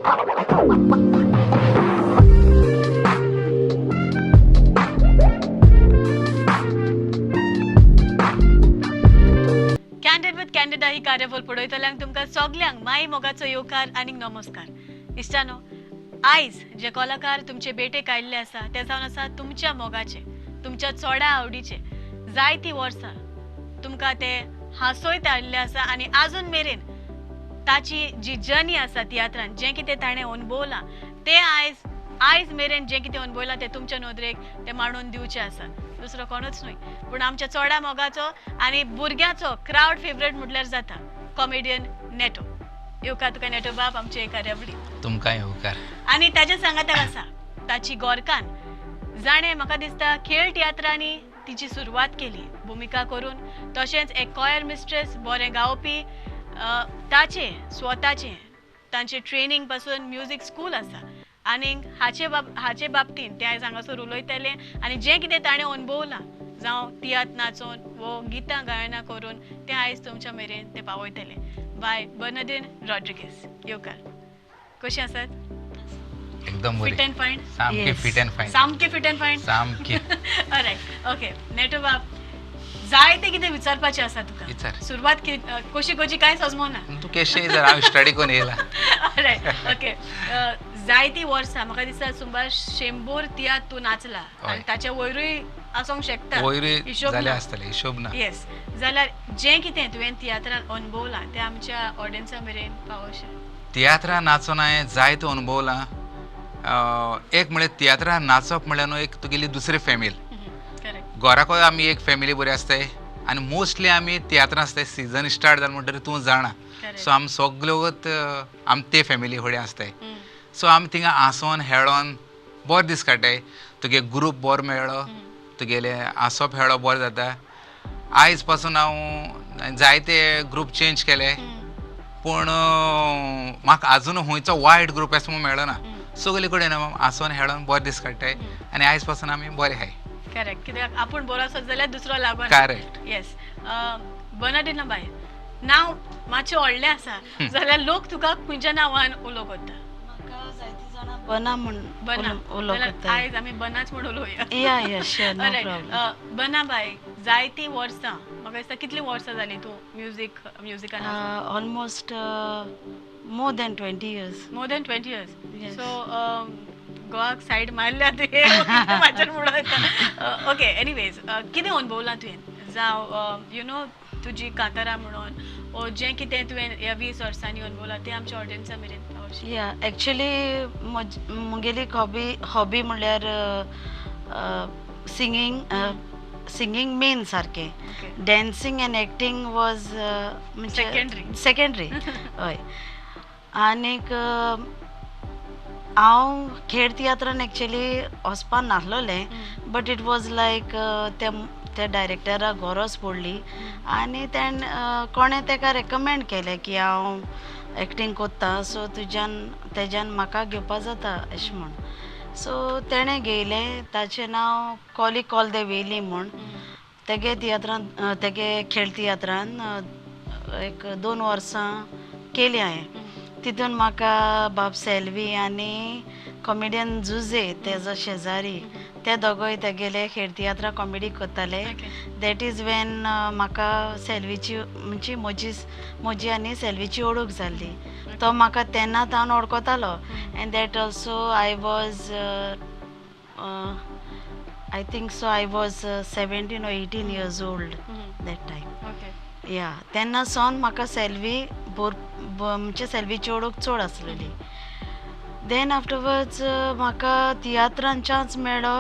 Candid with candida ही कार्यावळ पळयतल्यांक तुमकां सगल्यांक माई मोगाचो येवकार आनी नमस्कार. इश्टानो, आयज जे कलाकार तुमचे भेटेक आयिल्ले आसा ते जावन आसा तुमच्या मोगाचे, तुमच्या चोडा आवडीचे. जायतीं वर्सां तुमकां ते हांसयत आयिल्ले आसा आनी आजून मेरेन ताची जी जर्नी आसा तियात्रान, जें कितें ताणें अणभवलां तें आयज मेरेन जें कितें अणभवलां तें तुमच्या नदरेक तें मांडून दिवचें आसा. दुसरो कोणूच न्हय पूण आमच्या चोडा मोगाचो आनी भुरग्यांचो क्रावड फेवरेट म्हटल्यार जाता कॉमेडियन नेटो. येवकार तुका नेटो बाब आमचे कार्यावळी. तुमकां येवकार. आनी ताच्या सांगाताक आसा ताची गोरकान, जाणें म्हाका दिसता खेळ तियात्रांनी तिची सुरवात केली भुमिका करून, तशेंच एक कॉयर मिस्ट्रेस, बरें गावपी, ताचें स्वताचें तांचें ट्रेनींग पासून म्युजीक स्कूल आसा आनी हाचे बाबतीन तें आयज हांगासर उलयतलें आनी जें कितें ताणें अणभवलां जावं तियात्र नाचोन वो गितां गायनां करून तें आयज तुमच्या मेरेन तें पावयतलें. बाय बर्नादीन रॉड्रिगीस, येवकार. कशें आसात? एकदम फिट एंड फायन. सामके फिट एंड फायन. सामके फिट एंड फायन. सामके. Alright, okay. नेटो बाब, जायते कितें विचारपाचें आसा तुका. सुरवात कशी कशी कांय सजमना. तूं केशें जर हांव स्टडी करून येयला. Alright, okay. जायतीं वर्सां म्हाका दिसता सुमार 100 तियात्र तूं नाचला आनी ताच्या वयरूय आसूंक शकता. वयरूय जालें आसतलें, हिशोब ना. येस, जाल्यार जें कितें तुवें तियात्रान अणभवलां तें आमच्या ऑडियन्सा मेरेन पावोवचें. तियात्रान नाचून हांवें जायतें अणभवलां. एक म्हळ्यार तियात्रान नाचप म्हळ्यार न्हू एक तुगेली दुसरी फॅमिली. घराकूय आमी एक फॅमिली बरी आसताय आनी मोस्टली आमी तियात्रान आसताय. सिजन स्टार्ट जालें म्हणटकीर तूं जाणा, सो आमी सगल्योच आमी ते फॅमिली फुडें आसताय. सो आमी थिंगा हांसोन हेळोन बरो दीस काडटाय. तुगे ग्रूप बरो मेळ्ळो, तुगेलें हांसप हेळप बरें जाता. आयज पासून हांव जायते ग्रूप चेंज केले पूण म्हाका आजून खंयचो वायट ग्रूप असो म्हूण मेळना. सगळे कडेन हांसोन हेळोन बरो दीस काडटाय आनी आयज पासून आमी बरे आहाय. करेक्ट, कित्याक आपूण बरो आसत जाल्यार दुसरो लागून. करेक्ट. येस. बर्नादीन बाय, नांव मातशें व्हडलें आसा जाल्यार लोक तुका खंयच्या नांवान उलो करता? म्हाका जायतीं जाणां बना म्हूण उलो करता. आयज आमी बनाच म्हूण उलोवया. या या शुअर, नो प्रॉब्लम. बना बाय, जायतीं वर्सां, म्हाका दिसता कितलीं वर्सां जालीं तूं म्युजिकान? Almost more than 20 years. More than 20 years. So गोवाक सायड मारल्या तुवें म्हाजेर म्हणून येता. ओके, एनिवेज, कितें अणभवलां तुवें जावं you know तुजी कांतारां म्हणून ओ जें कितें तुवें ह्या 20 वर्सांनी अणभवलां तें आमच्या ऑडियन्सा मेरेन पावचें. या, एक्चुली म्हगेली हॉबी म्हणल्यार सिंगींग. सिंगींग मेन सारकें. Dancing and acting was secondary. हय. आनीक हांव खेळ तियात्रान एक्चुली वचपा नासलोलें, बट it was लायक त्या डायरेक्टराक गरज पडली आनी तेणें कोणें तेका रेकमेंड केलें की हांव एक्टींग कोत्ता, सो तुज्यान तेज्यान म्हाका घेवपा जाता अशें म्हूण. सो तेणें घेयलें. ताचें नांव कॉली कॉल दे वेली म्हूण. तेगे तियात्रान, तेगे खेळ तियात्रान एक 2 वर्सां केली हांवें. तितून म्हाका बाब सेल्वी आनी कॉमेडियन जुजे तेजो शेजारी, ते दोगोय तेगेले खेळ तियात्रा कॉमेडी करताले. That is when म्हाका सेल्वीची म्हणजे म्हजी आनी सेल्वीची वळख जाल्ली. तो म्हाका तेन्ना तावन वळखतालो. And that also I was I think so I was 17 or 18 years old that time. या, तेन्ना सावन म्हाका सेल्वी म्हणजे सेल्वीची वळख चड आसलेली. Then afterwards म्हाका तियात्रान चान्स मेळ्ळो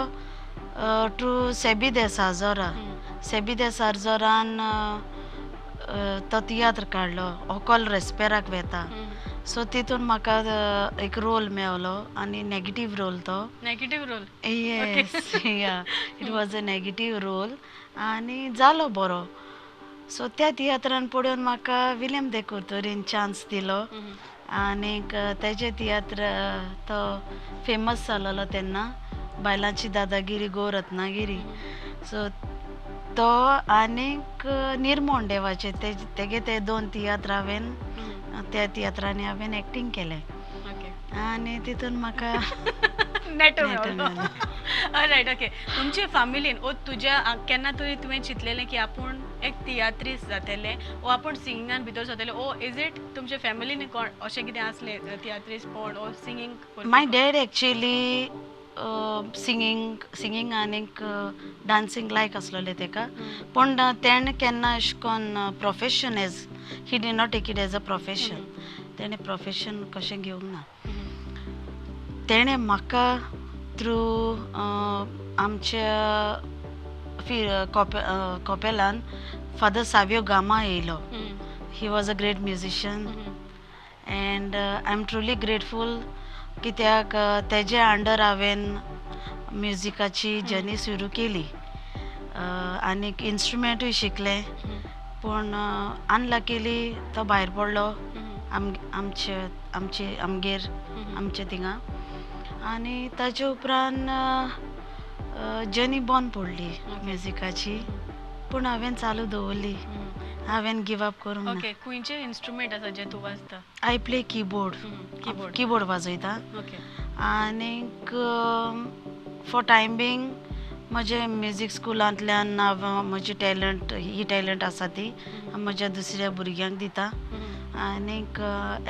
ट्रू सेबी दे साजोरा. सेबी दे साजोरान तो तियात्र काडलो ओकोल रेस्पेराक वेता. सो तितून म्हाका एक रोल मेवलो आनी नेगेटीव रोल तो. Negative role? Yes, yeah, it was a negative role आनी जालो बरो. सो त्या तियात्रान पळोवन म्हाका विलियम दे कुर्तोरीन चान्स दिलो आनीक तेजे तियात्र तो फेमस जालोलो तेन्ना, बायलांची दादागिरी गो रत्नागिरी. सो तो आनीक निर्मोण देवाचे तेगे ते 2 तियात्र हांवें त्या तियात्रांनी हांवें एक्टींग केलें. आनी तितून म्हाका नेटो मेळ्ळो. Right, okay. तुमचे फॅमिलीन ओ तुज्या केन्ना तरी तुवें चिंतलेलें की आपूण एक तियात्रीस जातलें ओ आपूण सिंगिंगान भितर सरतलें, ओ is it तुमच्या फॅमिलीन कोण अशें कितें आसलें तियात्रीसपण ओ singing? My dad actually singing आनीक डांसींग लायक आसलोलें तेका, पूण तेणें केन्ना अशें करून profession as he did not take it as a profession. तेणें प्रोफेशन कशें घेवंक ना. तेणें म्हाका थ्रू आमच्या कोपेलान फादर सावियो गामा येयलो. He was a great musician and I am truly grateful कित्याक तेजे अंडर हांवें म्युजिकाची जर्नी सुरू केली आनीक इन्स्ट्रुमेंटूय शिकलें. पूण अनलकीली तो भायर पडलो आमचे आमचे आमगेर आमचे थिंगा, आनी ताजे उपरांत जर्नी बंद पडली म्युजिकाची, पूण हांवें चालू दवरली, हांवें गिव अप करूंक ना. ओके, खंयचे इन्स्ट्रुमेंट आसा जे तूं वाजता? I play keyboard. Keyboard वाजयता. आनीक फॉर टायम बींग म्हजे म्युजीक स्कुलांतल्यान हांव म्हजी टॅलंट, ही टॅलंट आसा ती म्हज्या दुसऱ्या भुरग्यांक दिता. आनीक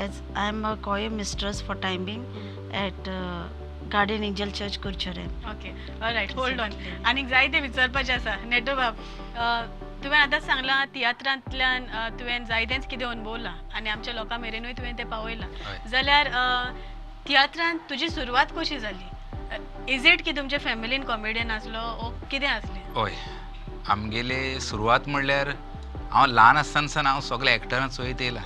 as I am a choir mistress for time being at Guardian Angel Church Curchorem. Okay, alright, hold on. आनीक जायते विचारपाचें आसा नेटो बाब. तुवें आतांच सांगलां तियात्रांतल्यान तुवें जायतेंच कितें अणभवलां आनी आमच्या लोकां मेरेनूय तुवें तें पावयलां, जाल्यार तियात्रांत तुजी सुरवात कशी जाली? Is it की तुमच्या फॅमिलीन कॉमेडियन आसलो ओ कितें आसलें? हय, आमगेली सुरवात म्हणल्यार हांव ल्हान आसतना सावन हांव सगळे एक्टरां चोयत येयलां.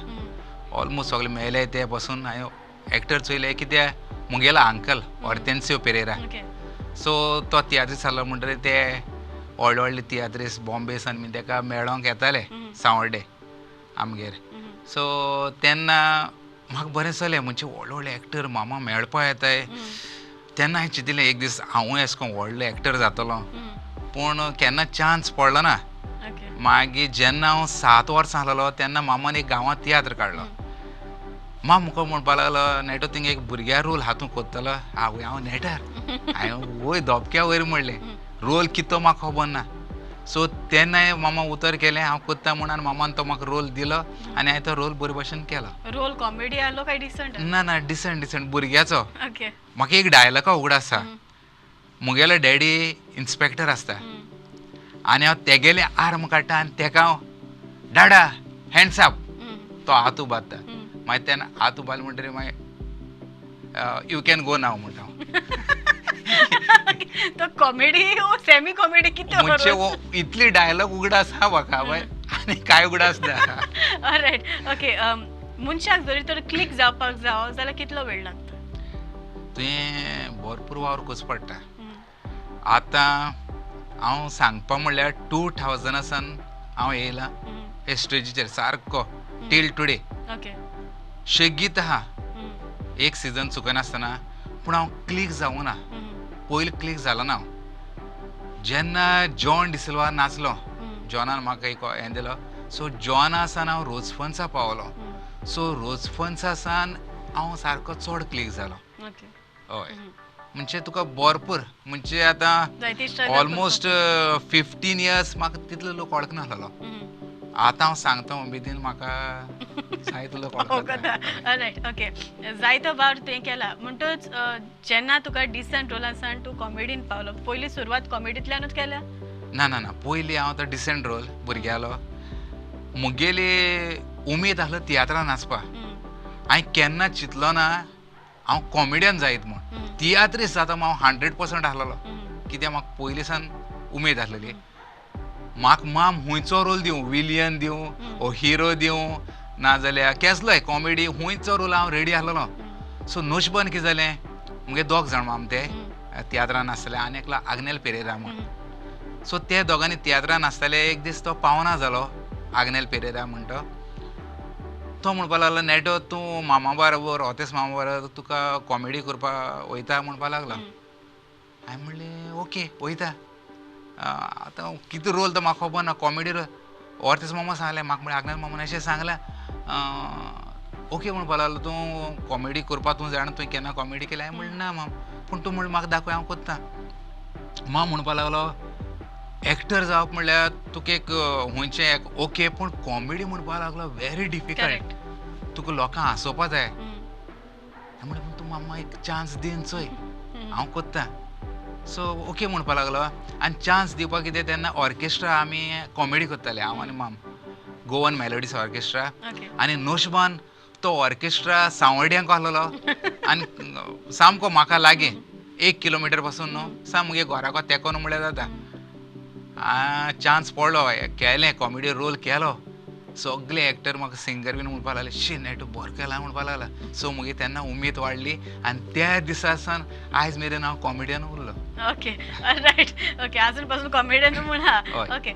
ऑलमोस्ट सगळे मेले ते पासून हांवें एक्टर चोयले, कित्याक म्हगेलो अंकल ऑर्तेन्सियो पेरेरा, सो तो तियात्रीस आसलो म्हणटकीर ते व्हडले व्हडले तियात्रीस बॉम्बे सान बीन तेका मेळोंक येताले सांवड्डे आमगेर. सो तेन्ना म्हाका बरें जालें, म्हणजे व्हडले व्हडले एक्टर मामा मेळपा येताय. तेन्ना हांवें चिंतिल्लें एक दीस हांवूय अशें करून व्हडलो एक्टर जातलो, पूण केन्ना चान्स पडलो ना. मागीर जेन्ना हांव 7 वर्सां आसलेलो तेन्ना मामान एक गांवांत तियात्र काडलो. माम म्हाका म्हणपाक लागलो, नेटो थिंगा एक भुरग्या रोल हातूंत कोत्तलो. आवय, हांव नेटार हांवें वयर धपक्या वयर म्हणलें, रोल कितो म्हाका खबर ना. सो तेन्ना मामा उतर केलें हांव कोत्ता म्हूण, आनी मामान तो म्हाका रोल दिलो आनी हांवें तो रोल बरे भशेन केलो. रोल कॉमेडी आसलो काय डिसंट? ना ना, डिसंट डिसंट भुरग्याचो. म्हाका एक डायलॉगा उगडास आसा, म्हगेलो डॅडी इन्स्पेक्टर आसता आनी हांव तेगेलें आर्म काडटा आनी तेका हांव डाडा हँड्स अप, तो हात उबारता. मागीर तेन्ना हात उबारलो म्हणटकीर मागीर you can go नाव म्हणटा हांव. तो कॉमेडी ओ सेमी कॉमेडी कितें म्हणजे इतली डायलॉग उगडास आसा म्हाका आनी कांय उगडास ना. Right, okay. मनशाक जरी तर क्लिक जावपाक जावो जाल्यार कितलो वेळ लागता? तुवें भरपूर वावर करचो पडटा. आतां हांव सांगपा म्हणल्यार 2000 सान हांव येयलां हे स्टेजीचेर सारको टील टुडे. शेगीत आहा, एक सिजन चुकनासतना, पूण हांव क्लिक जावूं ना. पयलीं क्लिक जालो ना हांव. जेन्ना जॉन डिसिल्वा नाचलो, जॉनान म्हाका एक हें दिलो, सो जॉना सान हांव रोजफन्सा पावलो. सो रोजफन्सा सान हांव सारको चड क्लिक जालो. हय, म्हणजे तुका भरपूर म्हणजे आतां ऑलमोस्ट 15 इयर्स म्हाका तितलो लोक वळखनासलो. आतां हांव सांगता उमेदीन म्हाका जायतो लोक वळखता. Right, okay. जायतो वावर तुवें केला म्हणटच जेन्ना तुका डिसंट रोलान सावन तूं कॉमेडीन पावलो, पयली सुरवात कॉमेडींतल्यानूच केल्या? ना ना ना, पयलीं हांव तो डिसंट रोल भुरग्यालो. म्हगेली उमेद आसलो तियात्रान नाचपा. हांवें केन्ना चिंतलो ना हांव कॉमेडियन जायत म्हूण. तियात्रीस जाता हांव 100% आसलेलो, कित्याक म्हाका पयलीं सावन उमेद आसलेली. म्हाका माम हुंयचो रोल दिवं, विलियन दिवं ओ हिरो दिवं, नाजाल्यार केसलोय कॉमेडी हुंयचो रोल हांव रेडी आसलेलो. सो नोशबान कितें जालें, मुगे दोग जाण माम ते तियात्रान आसतले आनी एकलो आग्नेल पेरेरा म्हूण. सो ते दोगांनी तियात्रान आसताले. एक दीस तो पावना जालो, आग्नेल पेरेरा म्हणटा तो म्हणपाक लागलो, नेटो तूं मामा बरोबर होतेच मामा बरोबर तुका कॉमेडी करपाक वयता म्हणपाक लागलो. हांवें म्हणलें ओके वयता. आतां कितें रोल तो म्हाका खबर ना, कॉमेडी रोल. ऑर्तेस मामा सांगलें म्हाका, म्हणलें आग्नेल मामान अशें सांगलां ओके म्हणपाक लागलो तूं कॉमेडी करपाक तूं जाणा तुवें केन्ना कॉमेडी केल्या? हांवें म्हणलें ना माम, पूण तूं म्हण म्हाका दाखय हांव करता. माम म्हणपाक लागलो एक्टर जावप म्हणल्यार तुका एक खंयचें एक ओके, पूण कॉमेडी म्हणपाक लागलो व्हेरी डिफिकल्ट, तुका लोकांक हांसोवपा जाय. हांवें म्हणलें पूण तूं मामा एक चान्स दीन चोय हांव करता. सो ओके म्हणपाक लागलो आनी चान्स दिवपाक कितें तेन्ना ऑर्केस्ट्रा आमी कॉमेडी करताले हांव आनी माम, गोवन मेलोडीज ऑर्केस्ट्रा. आनी नोशबान तो ऑर्केस्ट्रा सांवड्ड्यांक आसलेलो आनी सामको म्हाका लागीं 1 किलोमिटर पासून न्हू साम मुगे घराको तेंकोन म्हणल्यार जाता. चान्स पडलो, केलें कॉमेडी रोल केलो, सगळे एक्टर म्हाका सिंगर बीन म्हणपाक लागले शी नेटू बरो केला म्हणपाक लागला. सो मुगे तेन्ना उमेद वाडली आनी त्या दिसा सावन आयज मेरेन हांव कॉमेडियन उरलो. ओके रायट, ओके अजून पासून कॉमेडियन म्हणा. ओके,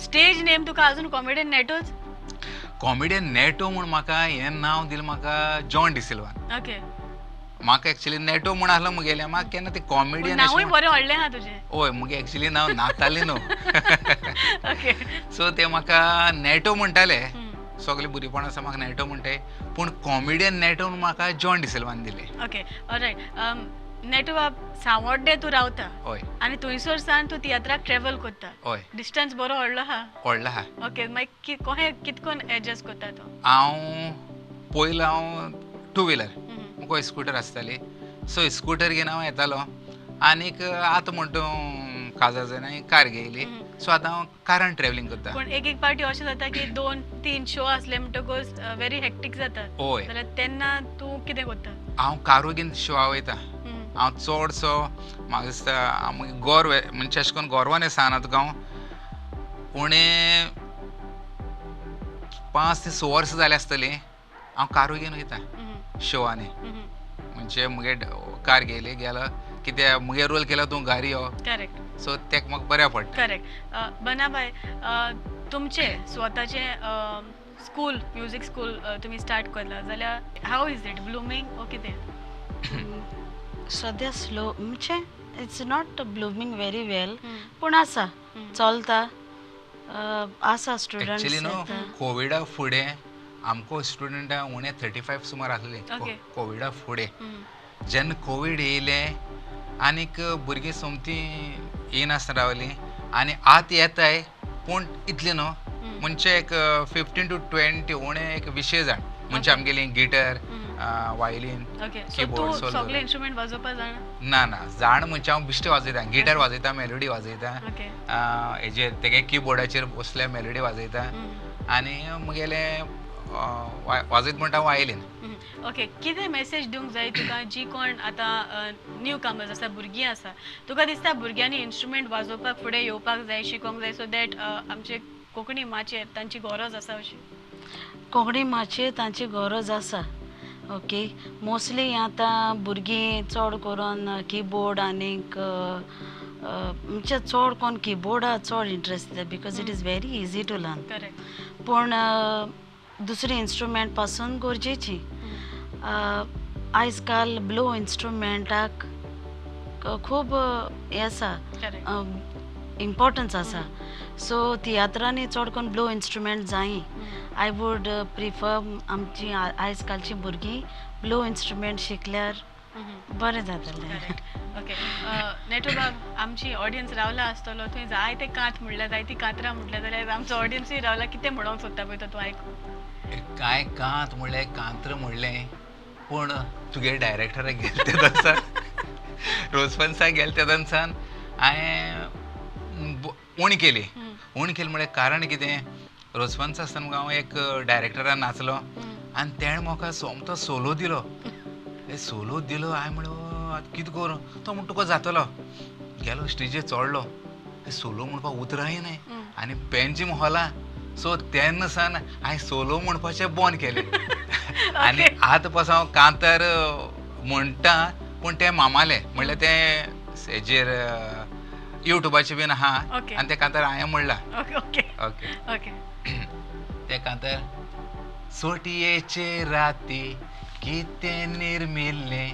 स्टेज नेम तुका अजून कॉमेडियन नेटोच? कॉमेडियन नेटो म्हूण म्हाका हें नांव दिलें म्हाका जॉन डिसिल्वान. ओके, म्हाका एक्चुअली नेटो म्हूण आसलो मुगेलें, म्हाका केन्ना ते कॉमेडियन नांवूय बरें व्हडलें आहा तुजें. हय, मुगे एक्चुअली नांव नाताली न्हू. ओके, सो ते म्हाका नेटो म्हणटाले, सगळे भुरगेपण आसा म्हाका नेटो म्हणटाय, पूण कॉमेडियन नेटो म्हूण म्हाका जॉन डिसिल्वान दिलें. Okay all right. नेटो बाब, सांवड्डे तूं रावता. हय. आनी थंयसर सान तूं तियात्राक ट्रॅवल करता. हय. डिस्टन्स बरो व्हडलो आहा. व्हडलो आहा. ओके, मागीर कशें कितकोन एडजस्ट करता तूं? हांव पयलो हांव टू व्हिलर, म्हाका स्कुटर आसताली, सो स्कुटर घेवन हांव येतालो. आनीक आतां म्हणटा काजार जायना हांवें कार घेयली, सो आतां हांव कारान ट्रॅवलिंग करता. पूण एक एक पावटी अशें जाता की 2-3 शो आसले म्हणटकच व्हेरी हेक्टीक जाता. हय. जाल्यार तेन्ना तूं कितें करता? हांव कारू घेवन शोआ वयता. हांव चडसो म्हाका दिसता गोर म्हणजे अशें करून गोरवान सांगना तुका हांव, उणें 5 ते 6 वर्सां जालीं आसतलीं हांव कारू घेवन वयता शोवांनी. म्हणजे मुगे कार घेयली गेलो कित्याक मुगे रोल केलो तूं गारी यो. करेक्ट. सो तेका म्हाका बऱ्याक पडटा. करेक्ट. बनाबाय, तुमचें स्वताचें स्कूल, म्युजीक स्कूल तुमी स्टार्ट केलां जाल्यार how is it blooming ओ कितें? सद्या स्लो म्हणजे it's not blooming very well, पूण आसा, चलता आसा स्टुडंट्स. एक्चुअली न्हू कोविडा फुडें आमकां स्टुडंटां उणें 35 सुमार आसले कोविडा फुडें. जेन्ना कोवीड येयलें आनीक भुरगीं सोमतीं येयनासतना रावलीं आनी आतां येताय पूण इतलें न्हू, म्हणजे एक 15 to 20 उणें एक 20 जाण म्हणजे आमगेली गिटार, वायलीन, कीबोर्ड. सगळे इन्स्ट्रुमेंट वाजोवपा जाणा? ना ना, जाण म्हणजे हांव बिश्टें वाजयता, गिटार वाजयता, मेलोडी वाजयता, हेजेर तेगे किबोर्डाचेर बसल्या मेलोडी वाजयता आनी मुगेलें वाजयत म्हणटा वायलीन. ओके, कितें मॅसेज दिवंक जाय तुका जी कोण आतां न्यू कमर्स आसा, भुरगीं आसा, तुका दिसता भुरग्यांनी इन्स्ट्रुमेंट वाजोवपाक फुडें येवपाक जाय, शिकोंक जाय, सो that आमचे कोंकणी माचयेर तांची गरज आसा अशी? कोंकणी माचयेर तांची गरज आसा. ओके, मोस्टली आतां भुरगीं चड करून किबोर्ड आनीक म्हणजे चड कोण किबोर्डा चड इंट्रस्ट दिता because it is very easy to learn. Correct. पूण दुसरी इन्स्ट्रुमेंट पासून गरजेची. आयज काल ब्लो इन्स्ट्रुमेंटाक खूब हें आसा, इम्पोर्टन्स आसा. सो तियात्रांनी चड करून ब्लो इन्स्ट्रुमेंट जायी. I would prefer आमची आयज कालची भुरगीं ब्लो इन्स्ट्रुमेंट शिकल्यार बरें जातलें. ओके नेटो बाब, आमची ऑडियन्स रावला आसतलो थंय जायते कांत म्हणल्यार, जायती कातरां म्हटल्यार जाल्यार आमचो ऑडियन्सूय रावला, कितें म्हणोंक सोदता पळय तो तूं आयकून? कांय कांत म्हणलें, कांत्र म्हणलें, पूण तुगे डायरेक्टराक गेले ते दनसान, रोजफन्साक गेले ते दनसान हांवें उणी केली. उणी केली म्हळ्यार कारण कितें, रोजफन्स आसतना हांव एक डायरेक्टरान नाचलो आनी तेणें म्हाका सोमतो सोलो दिलो. सोलो दिलो, हांवें म्हणलो आतां कितें करूं, तो म्हण तुका जातलो. गेलो स्टेजीर चडलो, सोलो म्हणपाक उतराय न्हय आनी पेंजीम हॉला. सो तेन्ना सान हांवें सोलो म्हणपाचें बंद केलें आनी आतां पासून हांव कांतार म्हणटा, पूण तें मामालें म्हणल्यार तें हेजेर युट्यूबाचेर बीन आहा आनी तें कांतार हांवें म्हणलां. ओके ओके तें कांतार सोटयेचे राती कितें निर्मिल्लें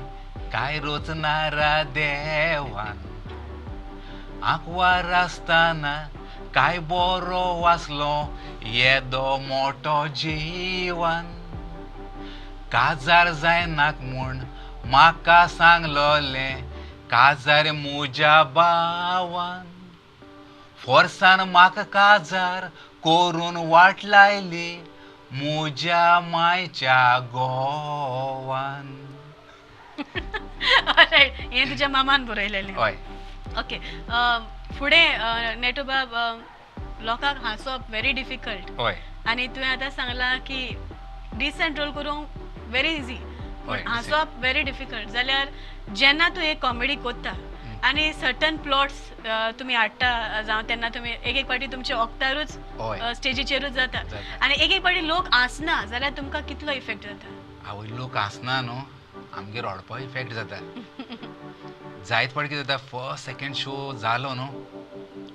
काय रोचनारा देवान, आंकवार आसतना काय बरो वाचलो येदो मोटो जिवान, काजार जायनाक म्हूण म्हाका सांगलोलें काजार म्हज्या भावान फोर्सान म्हाका काजार करून वाट लायली म्हज्या मायच्या गोवान. रायट, हें तुज्या मामान बरयलेलें? हय. ओके, फुडें नेटो बाब, लोकांक हांसप व्हेरी डिफिकल्ट. आनी तुवें आतां सांगलां की डिसंट रोल करूंक व्हेरी इजी, हांसप व्हेरी डिफिकल्ट. जाल्यार जेन्ना तूं एक कॉमेडी कोत्ता आनी सर्टन प्लॉट्स तुमी हाडटा जावं तेन्ना तुमी एक एक फावटी तुमचे वखदारूच स्टेजीचेरूच जाता आनी एक एक फावटी लोक हांसना जाल्यार तुमकां कितलो इफेक्ट जाता? आवय, लोक हांसना न्हू, आमगेर रडपा इफेक्ट जाता. जायत फावट कितें जाता, फर्स्ट सेकेंड शो जालो न्हू,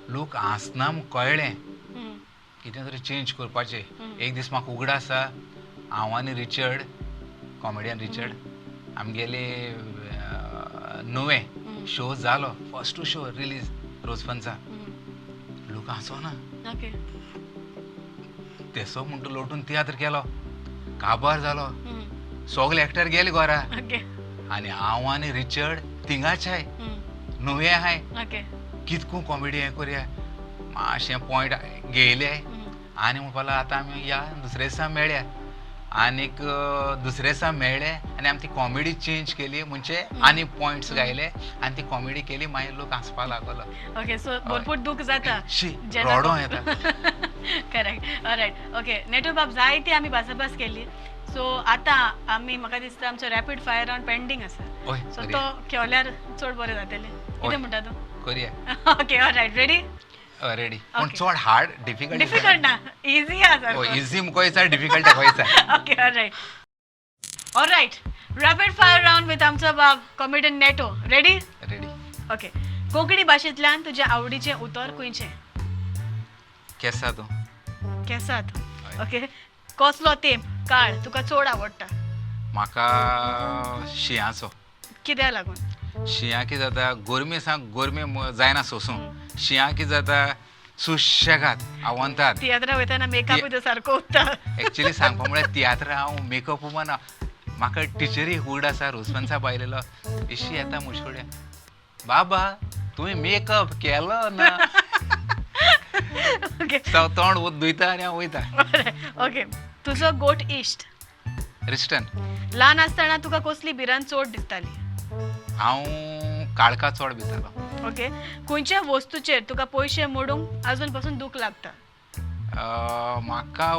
लोक हांसना म्हूण कळ्ळें कितें तरी चेंज करपाचें. एक दीस म्हाका उगडास आसा, हांव आनी रिचर्ड, कॉमेडियन रिचर्ड, आमगेले नुवें शो जालो, फर्स्ट टू शो रिलीज रोजफन्सा, लोक हांसोना. तेसो म्हणटा लोटून तियात्र केलो, काबार जालो, सगळे एक्टर गेले घरा आनी हांव आनी रिचर्ड थिंगाच आहाय, नुवें आहाय, कितको कॉमेडी हें करया, मातशें पॉयंट घेयले आनी म्हणपाक लागलो आतां आमी या दुसरे दिसा मेळया. आनीक दुसरे दिसा मेळ्ळे आनी आमी ती कॉमेडी चेंज केली, म्हणजे आनी पॉयंट्स घायले आनी ती कॉमेडी केली, मागीर लोक हांसपाक लागलो. ओके, सो भरपूर दूख जाता. शी, रडों येता. Correct, right. ओके नेटो बाब, जायती आमी भासाभास केली. सो आतां आमी, म्हाका दिसता आमचो रॅपीड फायर रावंड पेंडींग आसा, सो तो खेळल्यार चड बरें जातलें. कितें म्हणटा तूं? करया. Okay, right, ready? रेडी, पूण चड हार्ड डिफिकल्ट डिफिकल्ट ना, इजी आसा. इजी मुको दिसा, डिफिकल्ट खंय. Okay, alright alright, rapid fire round with आमचो बाब comedian NATO. Ready? Ready. Okay, Konkani भाशेंतल्यान तुज्या आवडीचें उतर खंयचें? केसा तूं. केसात. ओके, कसलो तेंप काळ तुका चड आवडटा? म्हाका शिंयाचो. कित्याक लागून? शिंया कितें जाता, गरमी सांग, गरमी जायना सोंसूंक. शिंया कितें जाता, सुशेगाद आवांतात. तियात्रा वयतना मेकअपूय सारको उत्ता. एक्चुली सांगपा म्हळ्यार तियात्र हांव मेकअप ना. म्हाका टिचरी उगड आसा, रोजफन्सा बायलेलो इशी येता म्हजे कडेन, बाबा तुवें मेकअप केलो ना? हांव तोंड धुयता आनी हांव वयता. ओके, तुजो गोट इश्ट? रिस्टन. ल्हान आसतना तुका कसली भिरांत चड दिसताली? हांव काळखा चड भितालो. ओके, खंयच्या वस्तूचेर तुका पयशे मोडूंक अजून पासून दूख लागता? म्हाका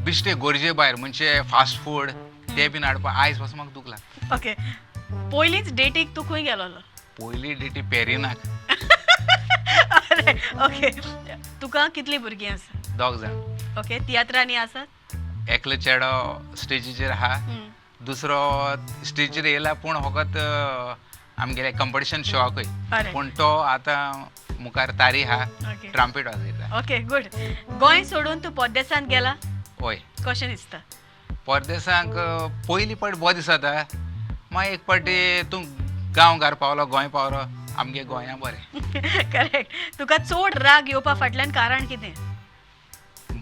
बिश्टे गरजे भायर म्हणजे फास्ट फूड ते बीन हाडपाक आयज पासून म्हाका दूख लागता. ओके, पयलींच डेटीक तूं खंय गेलोलो? पयली डेटी पेरिनाक. ओके, तुका कितलीं भुरगीं आसा? दोग जाण. ओके, तियात्रांनी आसात? एकलो चेडो स्टेजीचेर आहा, दुसरो स्टेजीर येयला पूण फकत आमगेले कंपिटिशन शोआकूय, पूण तो आतां मुखार तारी आहा, ट्रांपेट वाजयता. Okay, good. गोंय सोडून तूं परदेसांत गेला? हय. कशें दिसता? परदेसांक पयली फावट बरो दिसता, मागीर एक फावटी तूं गांव घर पावलो, गोंय पावलो, आमगे गोंया बरें. करेक्ट. तुका चड राग येवपा फाटल्यान कारण कितें?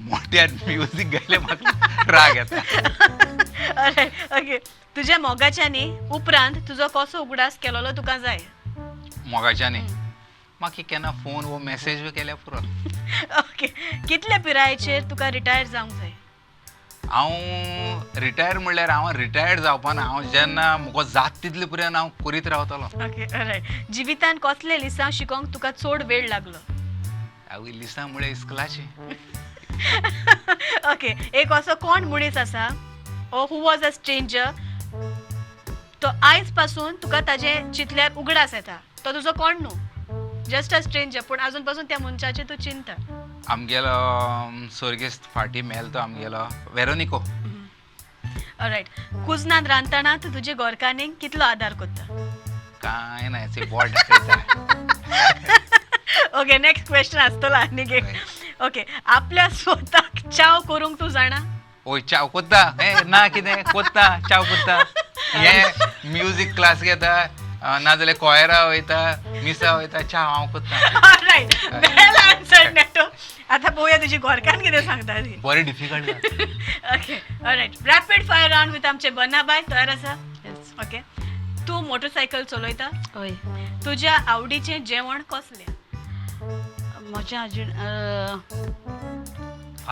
मोट्यान म्युजीक गायलें म्हाका राग येता. ओके, तुज्या मोगाच्यांनी उपरांत तुजो कसो उगडास केलोलो तुका जाय? मोगाच्यांनी म्हाका केन्ना फोन वो मॅसेज बी केल्यार पुरो. ओके, कितल्या पिरायेचेर तुका रिटायर जावंक जाय? हांव रिटायर म्हणल्यार हांव रिटायर्ड जावपाना, हांव जेन्ना म्हाका जाता तितले पर्यंत हांव करीत रावतलो. Okay, right. जिवितांत कसले लिसांव शिकोंक तुका चड वेळ लागलो? हांव लिसांव म्हळ्यार इस्कुलाचें. ओके, एक असो कोण मनीस आसा ओ who was a stranger, तो आयज पासून तुका ताजे चिंतल्यार उगडास येता, तो तुजो कोण न्हू, जस्ट अ स्ट्रेंजर, पूण अजून पासून त्या मनशाचें तूं चिंता? आमगेलो स्वर्गेस्त फाटीं मेलो तो आमगेलो वेरोनिको. रायट. कुजनांत रांदतना तूं तुजे गोरकानीक कितलो आदार करता? कांय ना, बोट दाखयता. ओके, नेक्स्ट क्वेश्चन आसतलो आनीक एक. ओके, आपल्या स्वताक चाव करूंक तूं जाणा? ओय, चाव कोत्ता. हे ना, कितें कोत्ता, चाव कोत्ता. हे म्युजीक क्लास घेता, नाजाल्यार कॉयरा वयता. मिसा वयता, च्या हांव कोत्ता. रायट, वेल आन्सर्ड नेटो. आतां पळोवया तुजी घरकान्न कितें सांगता ती. बरें difficult. Okay, right, rapid fire round with आमचे बन्नाबाय. तयार आसा? येस. ओके, तूं मोटरसायकल चलयता? हय. तुज्या आवडीचें जेवण कसलें? म्हजें अजून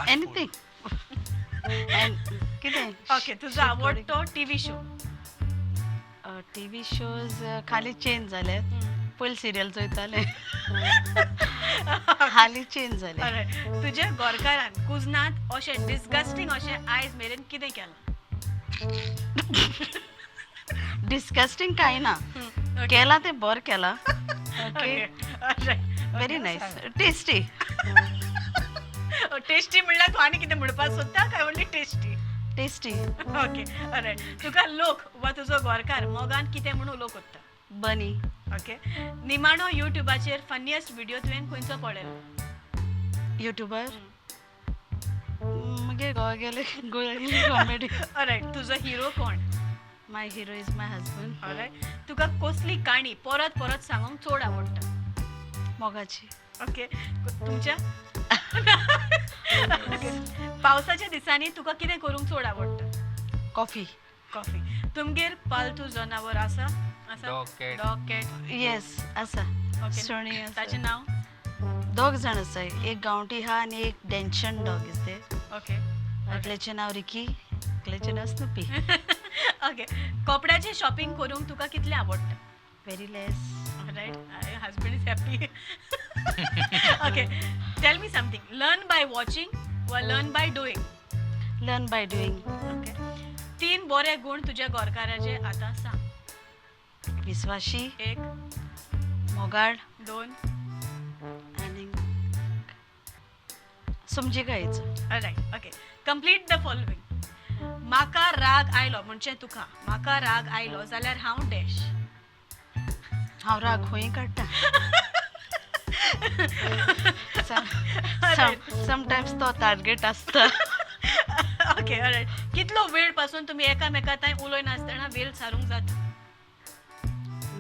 एनीथींग कितें. ओके, तुजो आवडटो TV show? TV shows खाली चेंज जाले. पयलीं सिरियल चोयताले, हालीं चेंज जाले. Alright. तुज्या गोरकारान कुजनात अशें डिस्गस्टींग अशें आयज मेरेन कितें केलां? डिस्गस्टींग कांय ना केलां, तें बरें केलां. Okay, very nice, tasty. Tasty म्हणल्यार तूं आनी कितें म्हणपाक सोदता काय only tasty? Tasty. Okay, alright. तुका लोक वा तुजो गोरकार मोगान कितें म्हूण उलो कोत्ता? बनी. ओके, निमाणो युट्यूबाचेर फनियस्ट व्हिडियो तुवें खंयचो पळयलो? युट्यूबर मागीर गोवा गेले, गोवा गेले कॉमेडी. ऑलरायट, तुजो हिरो कोण? My hero is my husband. Alright, तुका कसली काणी परत परत सांगूंक चड आवडटा? मोगाची. ओके, तुमच्या Okay. पावसाच्या दिसांनी तुका कितें करूंक चड आवडटा? कॉफी. कॉफी. तुमगेर पालतू जनावर आसा? आसा? Dog, cat. Dog, cat. Yes, आसा. ओके. सुणी आसा. ताचें नांव? दोग जाण आसा, एक गांवठी आहा आनी एक डॅन्शन डॉग is ते. ओके. एकल्याचें नांव रिकी, एकल्याचें नांव स्नुपी. ओके, कपड्याचें शॉपिंग करूंक तुका कितलें आवडटा? Very less. Right, husband is happy. Okay, tell me something, learn by watching वा learn by doing? Learn by doing. Okay, तीन बरे गुण तुज्या गोरकाराचे आतां सांग. विस्वाशी. एक. मोगाळ. दोन. आनी समजिकायेचो. Right, okay, complete the following. म्हाका राग आयलो म्हणजे तुका म्हाका राग आयलो जाल्यार हांव डॅश. हांव राग खंय काडटा. समटायम्स तो टार्गेट आसता. ओके, रायट, कितलो वेळ पासून तुमी एकामेका तांय उलय नासतना वेळ सारूंक जाता?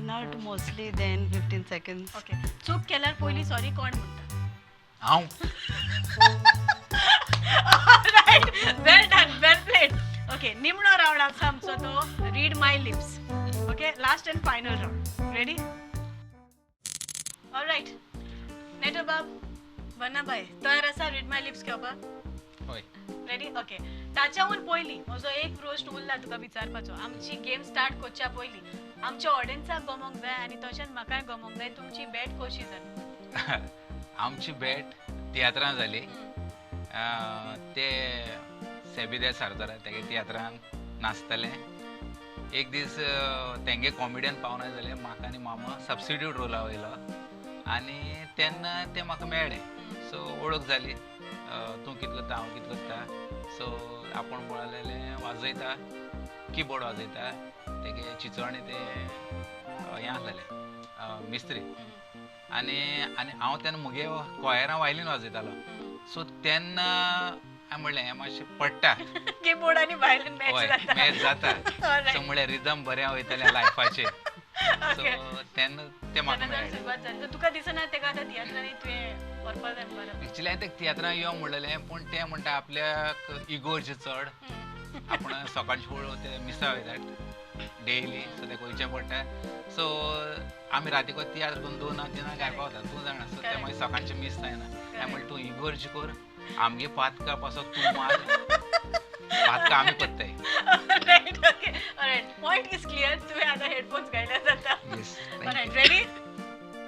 Not mostly than 15 seconds. Okay, चूक केल्यार पयली सॉरी कोण म्हणटा? हांव. Right, well done, well played. Okay, निमणो रावंड आसा आमचो तो read my lips. Okay, last and final round. Ready? Alright, NATO बाब, बन्नाबाय, तयार आसा रीड my lips घेवपाक? हय. रेडी? ओके, ताच्याहून पयलीं म्हजो एक प्रश्न उरला तुका विचारपाचो. आमची गेम स्टार्ट करच्या पयलीं आमच्या ऑडियन्साक गमोंक जाय आनी तशेंच म्हाकाय गमोंक जाय, तुमची भेट कशी जाली? आमची भेट तियात्रां जाली. ते सेबिदे सारतोरा तेगे तियात्रान नाचताले. एक दीस तेंगे कॉमेडियन पावना जाले, म्हाका आनी मामा सबस्टिट्यूट रोला वयलो आनी तेन्ना ते म्हाका मेळ्ळे. सो वळख जाली, तूं कितें करता, हांव कितें करता. सो आपूण म्हणलें वाजयता, किबोर्ड वाजयता. तेगे चिंचोणे ते हें आसलेलें मिस्त्री आनी आनी हांव तेन्ना मुगे क्वायरां वायलीन वाजयतालो. सो तेन्ना हांवें म्हणलें हें मातशें पडटा. किबोर्ड आनी वायलीन मॅच हय जाता. मॅच जाता. Alright. सो म्हणल्यार रिदम बरें वयतालें लायफाचेर. So Okay. तेन्ना तें म्हाका तेन्ना जर मेळ्ळें. सुरवात जाली. So तुका दिसना तेका आतां तियात्रांनी तुवें व्हरपा जाय बरो? एक्चुली हांवें तेका तियात्रां यो म्हणलेलें, पूण तें म्हणटा आपल्याक इगोर्ज चड, आपूण सकाळचें फुडें ते मिसा वयता डेली, सो तेका वयचें पडटा. सो आमी रातीको तियात्र करून 2 3 गायपा वता, तूं जाणा. सो तें मागीर सकाळचें मीस जायना. हांवें म्हणलें तूं इगोर्ज कर, आमगे पातकां पासत तूं मार, पातकां आमी कोत्ताय. Right, okay, alright, point is clear. तुवें आतां हेडफोन्स घायल्यार जाता. Yes. Alright, ready?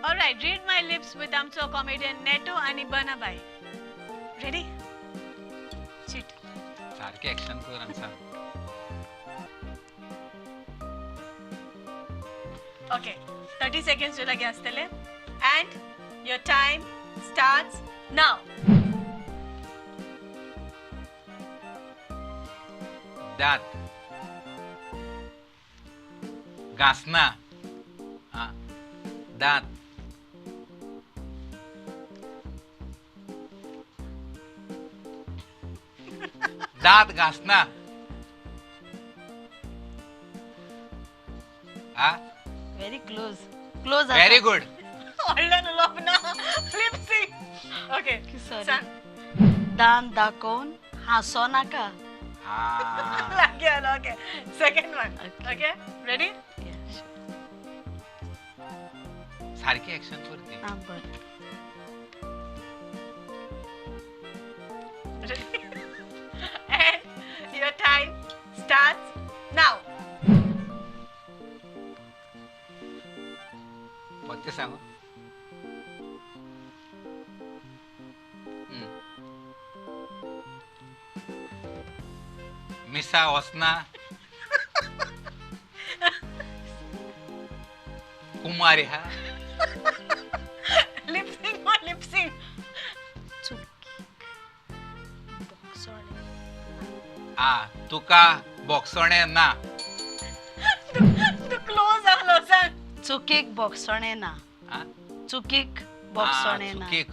Alright, read my lips with आमचो कॉमेडियन नेटो आनी बनाबाय. रेडी? चिट. सारकें एक्शन कर आनी सांग. ओके, 30 सेकंड्स तुजे लागीं आसतले and your time starts now. दांत घासना. आं, दांत दांत घासना. आ very close, close. Very good. व्हडल्यान उलोवप ना, लिपसिंग. ओके. Sorry. सांग. दान दाखोवन हांसो नाका. हा. लागीं आलो. Okay, second one. Okay, ready? सारकी एक्शन करती. आं, बरें. And your time starts now. पत्ते सांगू. मिसा वचना, कुमारी हा. लिपसिंग वा लिपसिंग. चुकीक बोगसोणें. आ, तुका बोगसोणें ना. तूं क्लोज आहलो, सांग. चुकीक बोगसोणें ना. आ? चुकीक बोगसोणें ना. चुकीक.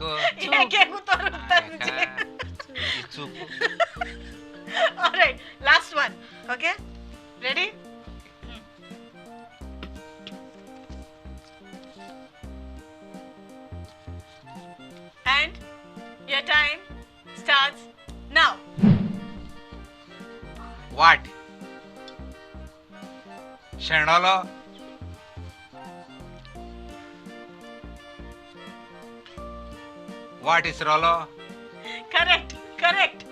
एक एक उतर उरता तुजें. ही चूक. Alright, last one. Okay, ready? And your time starts now. वाट शेणलो, वाट इसरलो. Correct, correct.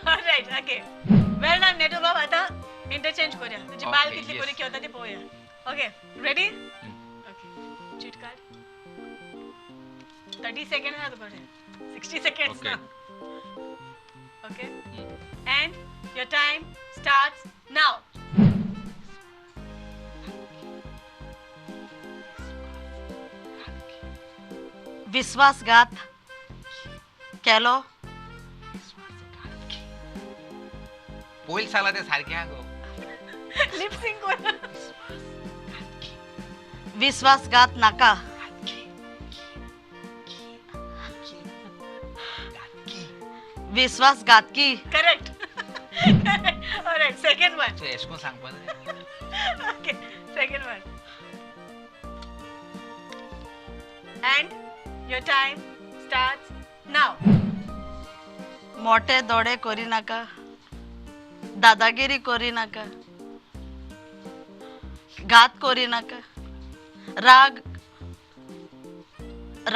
Alright, okay. Well done, Neto बाब. आता इंटरचेंज करूया. तुजी बाल Okay, कितली yes. बरी खेळता ती पळोवया. Okay, ready? Okay, chit काड. 30 सेकंड ना तुका, 60 सेकंड्स ना. Okay, and your time starts now. विस्वासघात केलो. पयलीं सांगला तें सारकें आहा गो. लिपसिंग कर. विस्वासघात नाका. विस्वासघातकी. Correct, alright, second one. एशें कोन्न सांगपा जाय. Okay, second one. And your time starts now. मोठे दोडे करी नाका, दादागिरी करी नाका, घात करी नाका, राग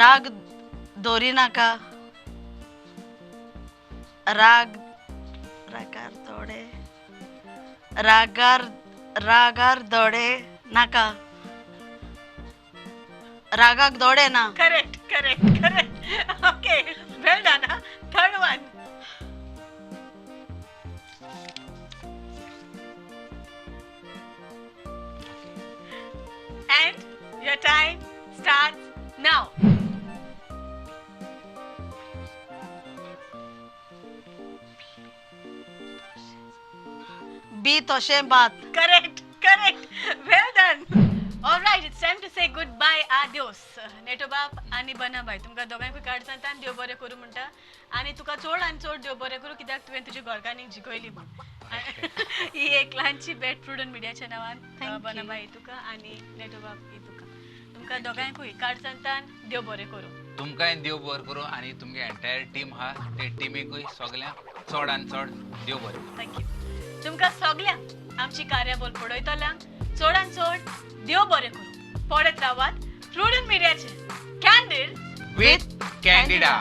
राग दवरी नाका, राग रागार दोडे, रागार रागार दोडे नाका, रागाक दोडे ना. Correct, correct, correct. Okay, well done. Huh? Third one. And your time starts now. बी तशें भात. Correct, correct. Well done. All right, it's time to say goodbye, adios. NATO बाप आनी बनाबाय, तुमकां दोगांयकूय काडसांतान देव बरें करूं म्हणटा आनी तुका चड आनी चड देव बरें करूं, कित्याक तुवें तुज्या घरकान्नीक जिखयली म्हूण. ही एक ल्हानशी भेट प्रुडंट मिडियाच्या नांवान Thank you. बनाबाय तुका आनी नेटो बाप ही तुका. तुमकां दोगांयकूय काडसांतान देव बरें करूं. तुमकांय देव बरें करूं आनी तुमगे एंटायर टीम आहा ते टिमीकूय सगल्यांक चड आनी चड देव बरें करूं. Thank you. तुमकां सगल्यांक आमची कार्यावळ पळयतल्यांक चडान चड देव बरें करूं. पळयत रावात प्रुडंट मिडियाचे कॅन्डीड विथ कॅन्डिडा.